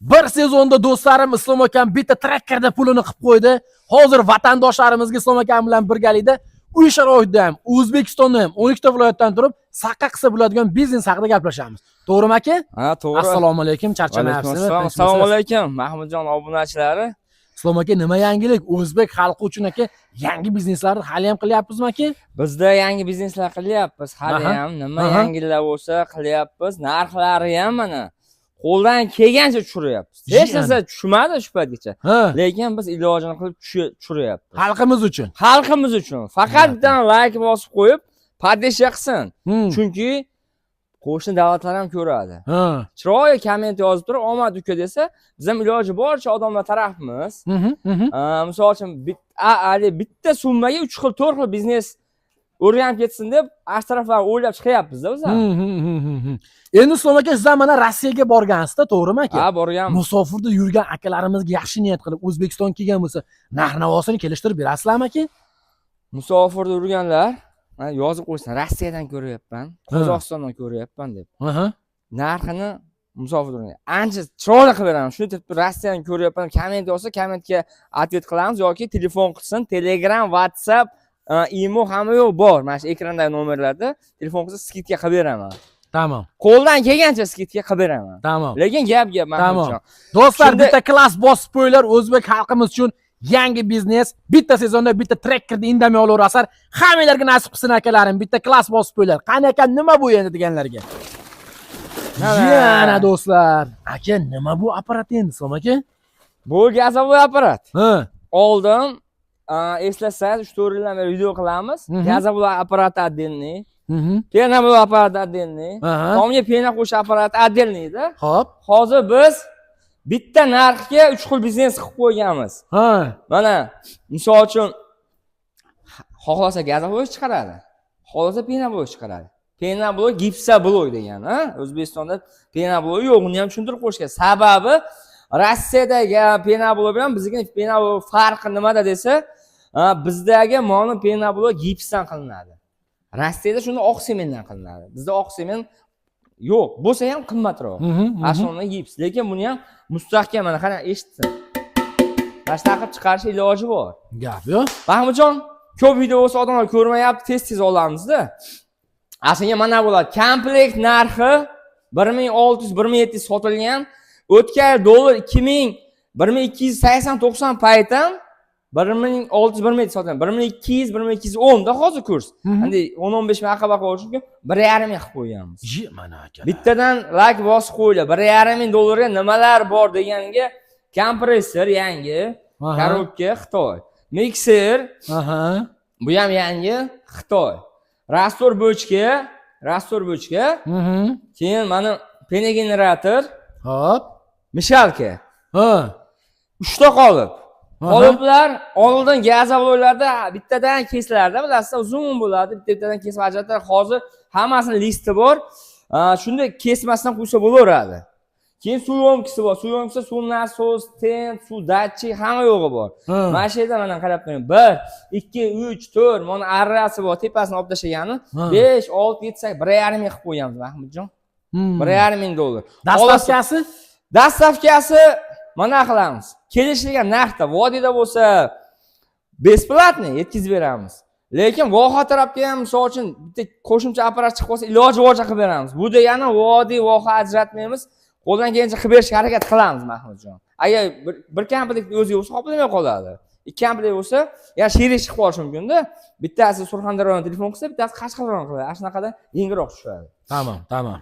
Bir sezonda, do'stlarim, Islom akam bitta traktorda pulini qilib qo'ydi. Hozir vatandoshlarimizga Islom akam bilan birgalikda uy sharoitida ham, O'zbekistonda ham 12 ta viloyatdan turib saqqa qilsa bo'ladigan biznes haqida gaplashamiz. To'g'rimi, aka? Ha, to'g'ri. Assalomu alaykum, Alaykum charchamayapsizmi? assalom. Assalomu alaykum, Mahmudjon obunachilari. Islom aka, nima yangilik? O'zbek xalqi uchun, aka, yangi bizneslarni hali ham qilyapmizmi, aka? Bizda yangi bizneslar qilyapmiz hali ham. Nima yangilar bo'lsa qilyapmiz. Narxlari ham mana qo'ldan kelgancha tushiryapmiz. Hech narsa tushmadi shu paytgacha. Lekin biz ilojini qilib tushiryapmiz. Xalqimiz uchun. Xalqimiz uchun. Faqat bitta layk bosib qo'yib, поддержка qilsin. Chunki qo'shni davlatlar ham ko'radi. Chiroyli komment yozib turib, "Omad, uka", desa, biz ham iloji boricha odamlar tarafmiz. Mhm, mhm. Misol uchun, haligi bitta summaga uch xil, to'rt xil biznes o'rganib ketsin deb shu taraflarni o'ylab chiqyapmiz-da biz ham. Endi, Islom aka, siz ham mana Rossiyaga borgansizda, to'g'rimi, aka? Ha, borganmiz. Musofirda yurgan akalarimizga yaxshi niyat qilib O'zbekistonga kelgan bo'lsa, narx navosini kelishtirib berasizlarmi, aka? Musofirda yurganlar mana yozib qo'ysin, "Rossiyadan ko'ryapman, Qozog'istondan ko'ryapman", deb. Narxini musofirda yurgan ancha chiroyli qilib beramiz. Shuni deb, "Rossiyadan ko'ryapman", komment yozsa, kommentga ответ qilamiz yoki telefon qilsin, Telegram, WhatsApp, Imo, hamma yo'q bor. Mana shu ekrandagi nomerlarda telefon qilsa, скидка qilib beraman. Qo'ldan kelgancha скидка qilib beraman. Lekin gap gap, Mahmudjon. Do'stlar, bitta klass bosib qo'yinglar, o'zbek xalqimiz uchun yangi biznes. Bitta sezonda bitta trekkerni indamay olaverasizlar. Hammanglarga nasib qilsin, akalarim. Bitta klass bosib qo'yinglar. Qani aka, nima bu endi deganlarga. Mana. Yana, do'stlar. Aka, nima bu apparat endi, Islom aka? Bu газовой apparat. Oldin eslasangiz, 3-4 yildan beri video qilamiz. Газовой apparat отдельный, пеноблок apparat отдельный, tomga пена qo'shish apparati отдельный edi. Hozir biz bitta narxga uch xil biznes qilib qo'yganmiz. Mana, misol uchun, xohlasa газоблок chiqaradi, xohlasa пеноблок chiqaradi. Пеноблок, гипсоблок degan, ha? O'zbekistonda пеноблок yo'q, uni ham tushuntirib qo'yishgan. Sababi Rossiyadagi пеноблок bilan bizniki пеноблок farqi nimada desa, bizdagi mono пеноблок gipsdan qilinadi. Rossiyada shuni oq sementdan qilinadi. Bizda oq sement yo'q, bo'lsa ham qimmatroq. Mhm, mhm. Основной gips, lekin buni ham mustahkam, mana qarang, eshitsin. Mana shunaqa qilib chiqarish iloji bor. Gap yo'q. Mahmudjon, ko'p video bo'lsa, odamlar ko'rmayapti, tez tez olamizda. Aslida mana bo'ladi. Komplekt narxi 1600, 1700 sotilgan. O'tgan yil dollar 2000, 1280, 90 payti ham 1600, 1700 sotilgan. 1200, 1210 da hozir kurs. Endi 10, 15 ming aqaba bo'lishi mumkin. 1,5 ming qilib qo'yganmiz. Ji, mana, aka. Bittadan layk bosib qo'yinglar. 1,5 ming dollarga nimalar bor deganga, kompressor yangi, коробка Xitoy. Mikser bu ham yangi, Xitoy. Раствор бочка, раствор бочка, keyin mana пеногенератор, мешалка. Uchta qolip. Qoliplar oldin газоблок larda bittadan kesilardi, bilasizlar, uzun bo'ladi, bitta bittadan kesib ajratadi. Hozir hammasini listi bor. Shunda kesmasdan qo'ysa bo'laveradi. Keyin suv ёмкость i bor. Suv ёмкость i, suv nasos, tent, suv datchik, hamma yo'g'i bor. Mana shu yerda mana qarab turing. 1, 2, 3, 4, mana arrasi bor, tepasini olib tashlagani. 5, 6, 7, 8, 1,5 ming qilib qo'yganmiz, Mahmudjon. 1,5 ming dollar. Доставка si? Доставка si mana qilamiz. Kelishilgan narxda vodiyda bo'lsa, бесплатный yetkazib beramiz. Lekin voha tarafga ham, misol uchun, bitta qo'shimcha apparat chiqib qolsa, iloji boricha qilib beramiz. Bu degani vodiy, voha ajratmaymiz. Qo'ldan kelgancha qilib berishga harakat qilamiz, Mahmudjon. Agar bir komplekt o'ziga bo'lsa, qoplamay qoladi. Ikki komplekt bo'lsa, ya sherik chiqib qolishi mumkin-da. Bittasi Surxondaryodan telefon qilsa, bittasi Qashqadaryodan qiladi. Ana shunaqada yengilroq tushadi. Tamam.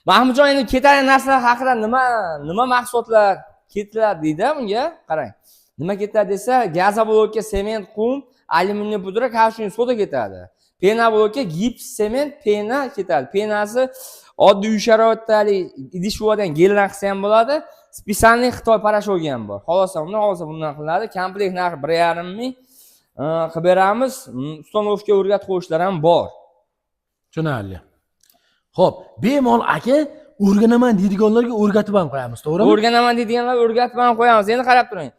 Mahmudjon, endi ketadigan narsalar haqida, nima nima mahsulotlar ketiladi deydi bunga. Qarang. Nima ketadi desa, газоблок ka sement, qum, alyuminiy pudra, каучук soda ketadi. Пеноблок ka gips, sement, пена ketadi. Пена si oddiy uy sharoitida haligi idish yuvadigan geldan qilsa ham bo'ladi. Специальный Xitoy порошок i ham bor. Xohlasa undan, xohlasa bundan qilinadi. Komplekt narxi 1,5 ming qilib beramiz. Установка o'rgatib qo'yishlar ham bor. Tushunarli. Xo'p, bemalol, aka, o'rganaman deydiganlarga o'rgatib ham qo'yamiz, to'g'rimi? O'rganaman deydiganlar, o'rgatib ham qo'yamiz. Endi qarab turing.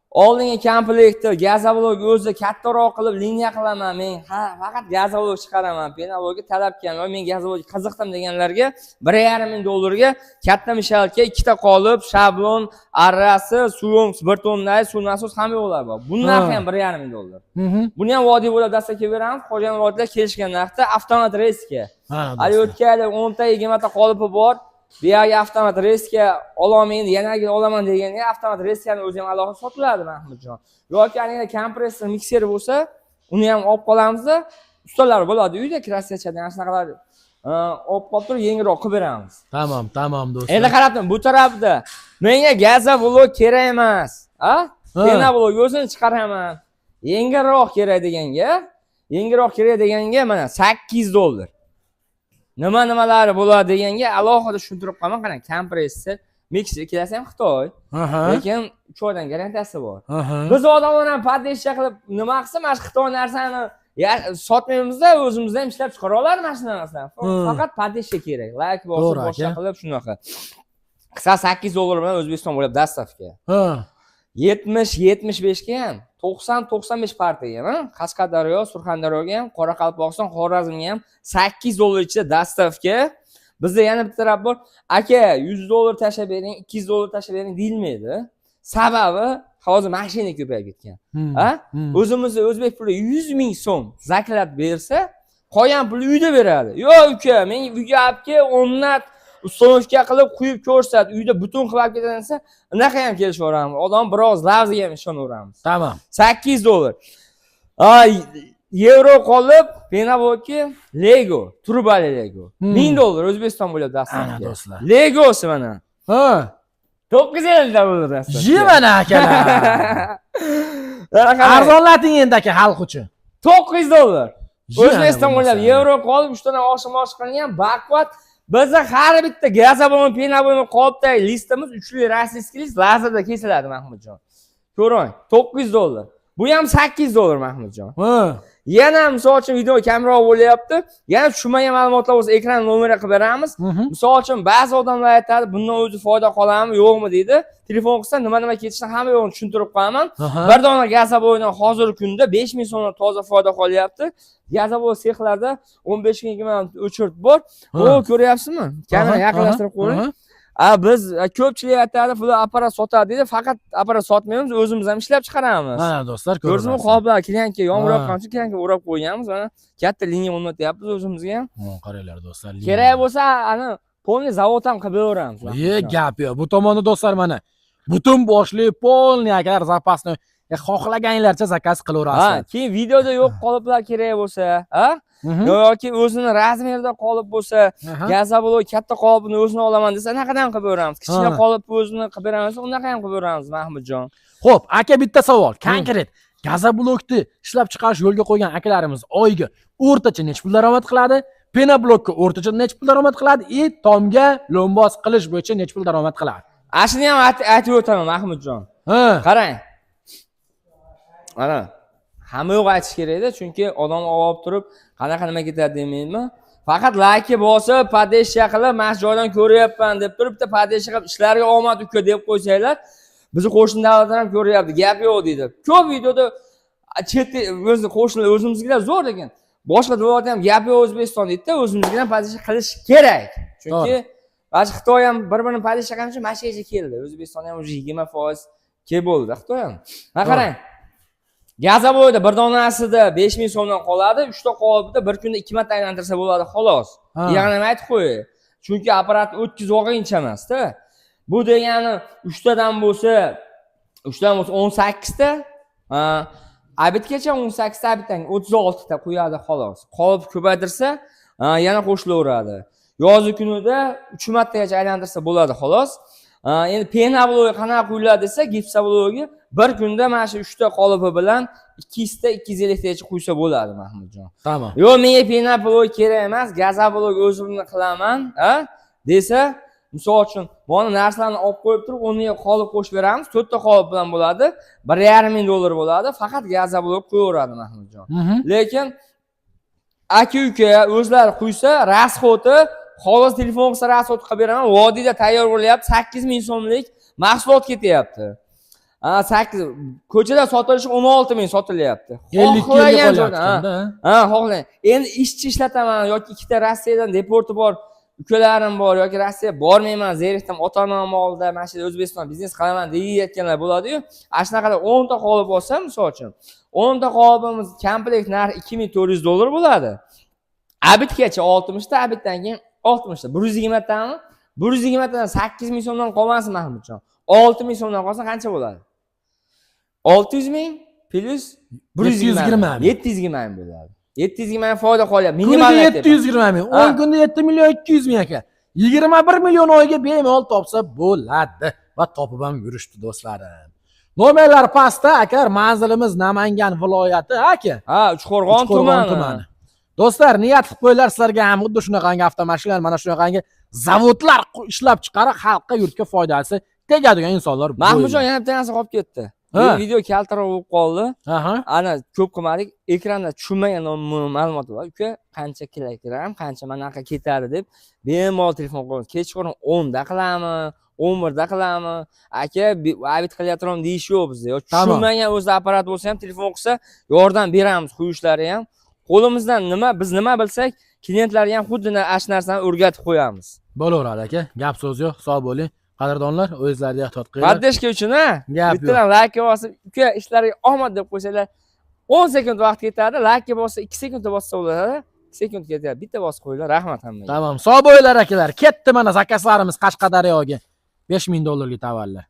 Oldingi komplektni gazoblok o'zi kattaroq qilib liniya qilaman men, faqat gazoblok chiqaraman, penoblokka talab kam, men gazoblok qiziqdim deganlarga 1,5 ming dollarga katta mishalka, ikkita qolip, shablon, arrasi, suyum 1 tonna, suv nasos hamma yo'qlar bor. Buni narxi ham 1,5 ming dollar. Buni ham vodiy bo'lib dastavka beramiz, qolgan vodiylar kelishgan narxda avtomat reysga. Hali o'tgan yili 10 ta 20 ta qolipi bor. Bu yerga avtomat reysga ololmaydi, yana olaman deganga avtomat reyskani o'zi ham alohida sotiladi Mahmudjon. Yoki ana kompressor, mikser bo'lsa, uni ham olib qolamizda, ustalar bo'ladi uyda kraskachadan ana shunaqalar olib qolib turib yengilroq qilib beramiz. Tamam, tamam do'stlar. Endi qarab turing, bu tarafda menga gazoblok kerak emas, a? Penoblok o'zini chiqaraman. Yengilroq kerak deganga, yengilroq kerak deganga mana $8. Nima nimalari bo'ladi deganga alohida tushuntirib qo'yaman. Qarang, kompressor, mikser ikkalasi ham Xitoy. Lekin 3 oydan garantiyasi bor. Biz odamlar ham поддержка qilib nima qilsa, mana shu Xitoy narsani sotmaymizda, o'zimizda ham ishlab chiqara oladi mana shu narsani. Faqat поддержка kerak. Layk bosib, boshqa qilib shunaqa. Qisqa $8 bilan O'zbekiston bo'ylab доставка. 70-75 ga ham, 90-95 partiyaga ham, Qashqadaryo, Surxondaryoga ham, Qoraqalpog'iston, Xorazmga ham $8 ichida доставка. Bizda yana bitta taraf bor. Aka, $100 tashlab bering, $200 tashlab bering deyilmaydi. Sababi hozir mashina ko'payib ketgan. Ha? O'zimizni o'zbek puli 100 ming so'm заклад bersa, qolgan puli uyda beradi. Yo'q uka, men uyga olib kel, o'rnat, установка qilib quyib ko'rsat, uyda butun qilib olib ketadi desa, unaqa ham kelishaveramiz. Odam biroz lafziga ham ishonaveramiz. Tamam. $8. Ay, yevro qolib, penabokki Lego, trubali Lego. $1000 O'zbekiston bo'ylab Ana доставка. do'stlar. Legosi mana. $950 доставка. Ye mana akalar. Arzonlating endi aka xalq uchun. $900. Ye O'zbekiston ana bo'ylab bo'lmasa. yevro qolib, 3 dona oshiq moshiq qilingan, baquvvat. Bizda har bitta gazoblok, penoblok qolipdagi listimiz uchli российский list lazerda kesiladi Mahmudjon. Ko'ring, $900. Bu ham $8 Mahmudjon. Yana misol uchun video kamroq bo'lyapti. Yana tushunmagan ma'lumotlar bo'lsa ekran nomeri qilib beramiz. Misol uchun ba'zi odamlar aytadi, bundan o'zi foyda qoladimi, yo'qmi deydi. Telefon qilsa nima-nima ketishini hamma yo'g'ini tushuntirib qo'yaman. Bir dona gazoboydan hozirgi kunda 5000 so'mdan toza foyda qolyapti. Gazoboy sexlarda 15 ming o'chirt bor. O ko'ryapsizmi? Kamera yaqinlashtirib qo'ying. Biz ko'pchilik aytadi, pul apparat sotadi deydi. Faqat apparat sotmaymiz, o'zimiz ham ishlab chiqaramiz. Mana do'stlar, Ko'rdingizmi, ko'rasiz. qoplar klanka yomg'ir yoqqan uchun klanka o'rab qo'yganmiz. Mana katta liniya o'rnatyapmiz o'zimizga ham. Qaranglar do'stlar. Kerak bo'lsa, ana полный zavod ham qilib beraveramiz. Ye, gap yo'q. Bu tomonda do'stlar mana butun boshli полный akalar запасной xohlaganlarcha заказ qilaverasizlar. Keyin videoda yo'q qoliplar kerak bo'lsa, ha? Yoki o'zini razmerida qolib bo'lsa, gazoblok katta qolipni o'zini olaman desa, anaqadan qilib beramiz. Kichkina qolipni o'zini qilib beramiz, unaqa ham qilib beramiz Mahmudjon. Xo'p, aka bitta savol. Konkret gazoblokni ishlab chiqarish yo'lga qo'ygan akalarimiz oyiga o'rtacha necha pul daromad qiladi? Penoblokka o'rtacha necha pul daromad qiladi? И tomga lombos qilish bo'yicha necha pul daromad qiladi? Ashuni ham aytib o'taman Mahmudjon. Qarang. Mana hamma yo'q aytish kerakda, chunki odam olib turib qanaqa nima ketadi demayman. Faqat layki bosib, поддержка qilib, mana shu joydan ko'ryapman deb turib, bitta поддержка qilib, ishlarga omad uka deb qo'ysanglar, bizni qo'shni davlatlar ham ko'ryapti, gap yo'q deydi. Ko'p videoda chet o'zi qo'shnilar o'zimiznikilar zo'r lekin boshqa davlatda ham gap yo'q O'zbekiston deydida, o'zimizga ham поддержка qilish kerak. Chunki mana shu Xitoy ham bir-birini поддержка qilish uchun mana shu yerga keldi. O'zbekiston ham уже 20% kelib bo'ldi Xitoy ham. Mana qarang. Gazoboyda bir donasida 5000 so'mdan qoladi, 3 ta qolibda bir kunda 2 marta aylantirsa bo'ladi xolos. Ya'ni nima aytib qo'yay. Chunki apparat o'tkazib olguncha emasda. Bu degani 3 tadan bo'lsa, 3 tadan bo'lsa 18 ta, ha, обед gacha 18 ta, обед dan 36 ta qo'yadi xolos. Qolib ko'paytirsa, yana qo'shilaveradi. Yozi kunida 3 martagacha aylantirsa bo'ladi xolos. Endi penoblok qanaqa quyiladi desa, gipsoblogi bir kunda mana shu 3 ta qolipi bilan 200 ta 250 tagacha quysa bo'ladi Mahmudjon. Tamam. Yo'q, menga penoblok kerak emas, gazoblok o'zimni qilaman, ha? Desa, misol uchun, mana narsalarni olib qo'yib turib, o'rniga qolip qo'shib beramiz. 4 ta qolip bilan bo'ladi. 1,5 ming dollar bo'ladi. Faqat gazoblok qo'yaveradi Mahmudjon. Lekin aka-uka o'zlari quysa, расход i hozir telefon qilsa расход qilib beraman. Vodiyda tayyor bo'lyapti. 8 ming so'mlik mahsulot ketyapti. Ha, 8, ko'chada sotilishi 16 ming sotilyapti. 52 Xohlagan joydan, ha. qolyapti. Ha, xohlang. Endi ishchi ishlataman yoki ikkita Rossiyadan deporti bor ukalarim bor yoki Rossiya bormayman, zerikdim, ota onam oldida mana shu yerda O'zbekiston biznes qilaman deyayotganlar bo'ladi-yu. Ana shunaqalar 10 ta qolib olsa, misol uchun, 10 ta qolibimiz komplekt narxi 2400 dollar bo'ladi. Обед gacha 60 ta, обед dan keyin 60 ta. 120 tami? 120 tadan 8 ming so'mdan qolmasin, Mahmudjon. 6 ming so'mdan qolsa qancha bo'ladi? 600 ming plyus 720 ming. 720 ming bo'ladi. 720 ming foyda qolyapti. Kuniga Minimal. 720 ming. 10 kunda 7 million 200 ming aka. 21 million oyga bemalol topsa bo'ladi va topib ham yurishdi, do'stlarim. Nomerlar pastda, aka, manzilimiz Namangan viloyati, aka. Ha, Uchqo'rg'on Uchqo'rg'on tumani. Tumani. Do'stlar, niyat qilib qo'yinglar, sizlarga ham xuddi shunaqangi avtomashinalar, mana shunaqangi zavodlar ishlab chiqarib, xalqqa, yurtga foydasi tegadigan insonlar Mahmudjon, bo'linglar. yana bitta narsa qolib ketdi. Ha. Video kaltaroq bo'lib qoldi. Ana ko'p qilmadik. Ekranda tushunmagan ma'lumot bor. Uka, qancha kilogramm, qancha manaqa ketadi deb bemalol telefon qilamiz. Kechqurun 10 da qilamiz, 11 da qilamiz. Aka, обед qilyapman deyish yo'q bizda. Yo tushunmagan o'zi apparat bo'lsa ham telefon qilsa, yordam beramiz, quyishlari ham. Qo'limizdan nima, biz nima bilsak, klientlarga ham xuddi ana shu narsani o'rgatib qo'yamiz. Bo'laveradi, aka. Gap so'z yo'q. Sog' bo'ling. Qadrdonlar, o'zingizlarga ehtiyot qilinglar. Поддержка uchun, ha. Gap yo'q. Bittadan laykka bosib, uka, ishlariga omad deb qo'ysanglar, 10 sekund vaqt ketadi. Laykka bossa 2 sekundda bossa bo'ladi. 2 sekund ketadi. Bitta bosib qo'yinglar. Rahmat hammaga. Tamom. Sog' bo'linglar, akalar. Ketdi mana zakazlarimiz Qashqadaryoga. 5000 dollarga tovarlar.